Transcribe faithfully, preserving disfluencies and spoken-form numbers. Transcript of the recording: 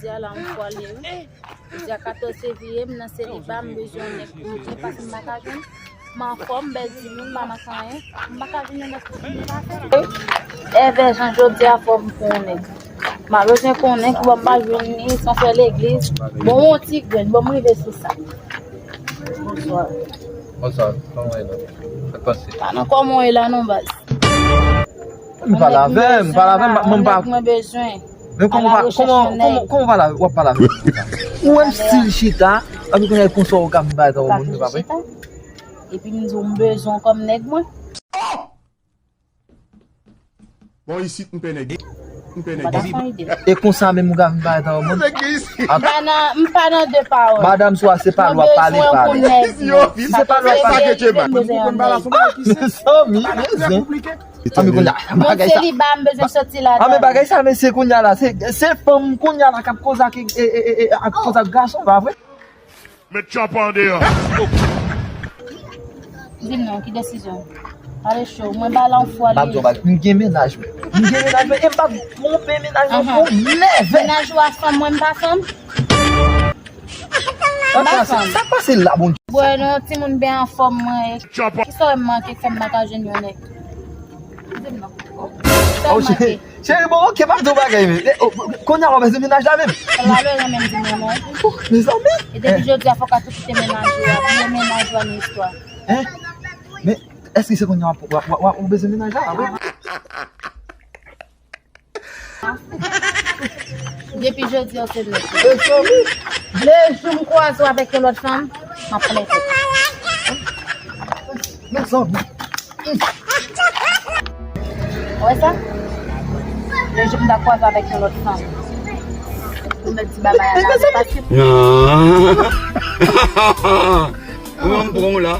Jodi a la, yon fwa li ye, wi. Jodi a katòz fevriye, m nan seliba, m bezwen yon nèg pou mwen, paske m pa ka jwenn. M anfòm, bèl timoun, m pa manke anyen. M pa ka jwenn yon nèg pou m pa fè. Evè jan jodi a fò m pou yon nèg. M a bezwen pou yon nèg, bon, m pa jwenn li, san fè legliz. Bon, yon ti grenn, bon, m rive sou sa. Bonswa. Bonswa, kòman w ye la? Sa k pase? Pa nan kòman w ye la non, baz. M pale avè m, pale avè m, mwen pa. Mwen bezwen. Men kòman w pa, kòman, kòman, kòman w pale avè, w ap pale avè m konsa? Ou wè m stil chita, epi kounye a konsa w ka vin pale tankou moun, men pa vre? Epi m di w m bezwen w kòm nèg mwen. Bon, isit, m pè nèg. M pè nèg. E konsa menm ou ka vin pale tankou moun? M pa nan, m pa nan de pawòl. Madanm swa se pale w ap pale, pale. Si se pale w ap pale. Mezanmi, mezanmi. Ann kounye a, bagay sa. Mwen seliba, m bezwen soti ladan. Ann bagay sa, mesye, kounye a la, se, se fanm kounye a la k ap koze ak, e, e, e, e, ak koze ak gason, pa vre? Met tchòp andeyò. Di m non, ki desizyon? Pale cho, mwen ba la yon fwa li. M ap di w bagay, m gen mennaj mwen. M gen mennaj mwen, e m p ap twonpe mennaj mwen pou nèf. Mennaj ou a fanm, mwen m pa fanm? Sa k pase la, Bondye? Bwè non, timoun byen anfòm mwen. Kisa w wè m manke k fè m pa ka jwenn yon nèg? Di m non. Kisa w manke? Cheri, bon, oke, m ap di w bagay, men. Kounye a w ap bezwen mennaj la menm? Sa l pa bezwen menm di non, non. Mezanmi. E depi jodi a, fò w ka tou kite mennaj ou a. Bliye mennaj ou a nan istwa. Hein? Men, èske se kounye a w ap, w ap, w ap, w ap bezwen mennaj la, wi? Depi jodi a, w se nèg. Mezanmi. Le jou m kwaze w avèk yon lòt fanm, m ap plante. Mezanmi. Ou wè sa? Le jou m ta kwaze avèk yon lòt fanm, ou mèt di babay a la, paske. Ou menm pran w la.